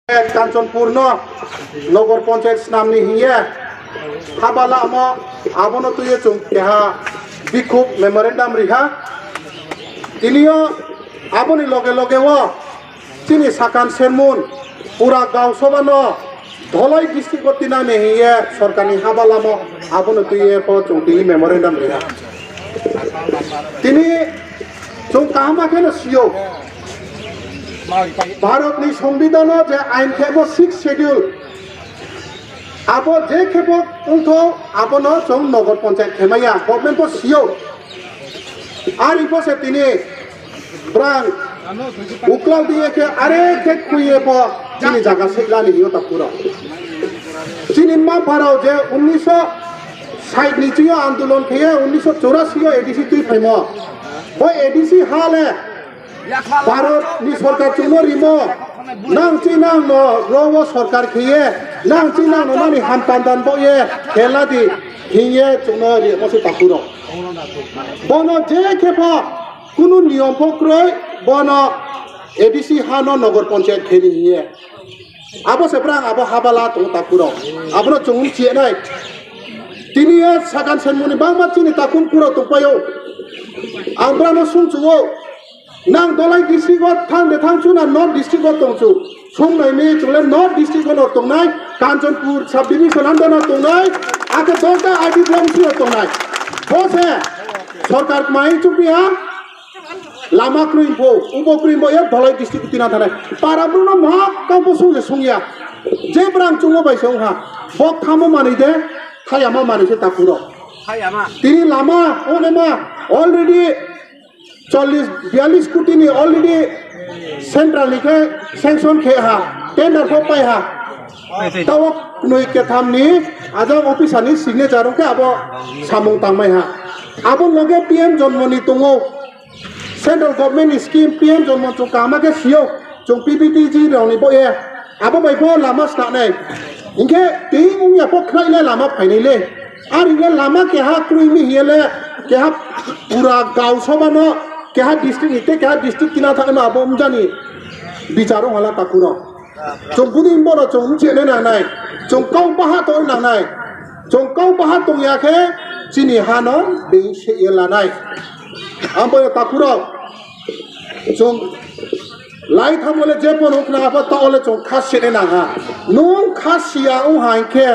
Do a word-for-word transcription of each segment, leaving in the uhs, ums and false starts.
Kanchanpur no Nagar Panchayat snam ni hing ye haba lamo, abo no tui ye chung keha bikhub memorandum ri ha. Tini yo abo ni loge loge wo chini Sakan Sermon pura Gao Sabha no Dholai district wo tinang ni hing ye sorkar ni haba lamo, abo no tui ye pho chung tini memorandum ri ha. Tini chung kaham khe no si ou, Bharat ni Songbidhan no je ain khemo Sixth Schedule, abo je khe bo ongthou, abo no chung Nagar Panchayat khe mai ya, government pho si ou. Are pho se tini brang uklau di ye khe are khe khui ye pho chini zaga seihla ni hing yo takhu rao. Chini mma-mpha rao je unniso sait ni ching yo andolon khe ye unniso churasi yo A D C tuiphaimo. Bo A D C ha le Bharat ni sorkar chung no rimo, nang chi nang no ro wo sorkar khe ye, nang chi nang no nani hampandan baoh ye khela di hing ye chung no rimo se takhu rao. Bo no je khe pho kunu niyom pho kroi, bo no A D C ha no Nagar Panchayat khe ni hing ye. Abo se brang abo haba la tong ou takhu rao. Abo no chung mchi ye nai. Tini yo Sakan Sermon ni bangma chini takhu mkhu rao tongpai ou. Ang brang no sungchu ou. Nang Dholai district wo thanng de thanng chu na North district wo tong chu? Sungnai mi chung le North district wo no tongnai, Kanchanpur sub division under no tongnai, akhe Dolta R D block bsing yo tongnai. Bo se sorkar kmai chungphi ha, lama kroi pho, ubo kroi bo ye Dholai district wo tinang thanngnai. Para brouh no ma kau pho sung se sung ya. Je brang chung wo bai se ong ha. Bo khamo manoi de, thayama manoi se takhu rao. Tini lama, onema, already চল্লিশ বিয়াল্লিশ কোটি ni already central ni khe sanction khe ha, tender pho pai ha. Taoh knoi ketham ni ajang officer ni signature ong khe abo samung tangmai ha. Abo loge P M Jonmo ni tong ou, central government ni scheme P M Jonmo chung kaham khe si ou, chung P V T G rao ni baoh ye. Abo bai pho lama snam nai. Hing khe tei ong ya pho khnaih le lama phainai le. Are hing le lama keha kroi mi hing ye le, keha pura Gao Sabha no, keha district ni tei keha district tinang thanngnai ma abo mja ni bichar ong ha la takhu rao. Chung budi bo no chung mchi nai nang nai, chung kau baha tong nang nai, chung kau baha tong ya khe chini ha no being se ye la nai. Abo ye takhu rao, chung lai thanngmo le je pho no khna pho taoh le chung kha si nai nang ha. Nung kha si ya ong ha hing khe,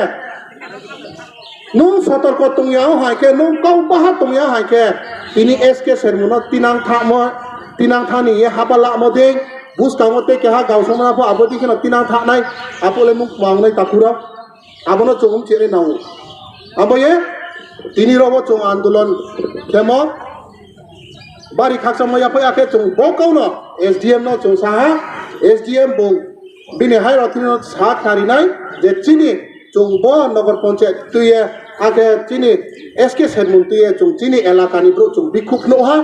nung sotorko tong ya ong ha hing khe, nung kau baha tong ya ong ha hing khe, tini S K Sermon no tinang thamo, tinang thanng ni ye haba lamo dei, buskang wo tei keha Gao Sabha no pho abo dei khe no tinang thanng nai, abo le mung kma ong nai takhu rao. Abo no chung mchi nai nang ou. Abo ye, tini rao wo chung andolon khemo, bari khakchangmo yaphaih ya khe chung bo kau no S D M no chung sa ha, S D M bung bini hai rao tini no sa khnari nai je chini chung bo Nagar Panchayat tui ye, akhe chini S K Sermon tui ye chung chini elaka ni brouh chung bikhub nuh ha,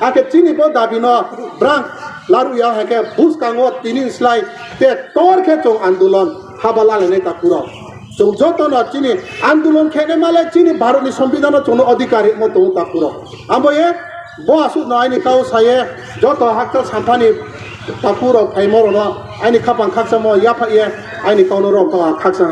akhe chini bo dabi no brang laruh ya hai khe buskang wo tini slái te tor khe chung andolon haba lalai nai takhu rao. Chung joto no chini andolon khe nai ma le chini Bharat ni Songbidhan no chung no odhikar rimo tong ou takhu rao. Abo ye bo asuh no aini kau sa ye joto hakchal sampha ni takhu rao phaimo rao no aini khaphang khakchangmo yaphaih ye aini kau no rao kau ang khakchang.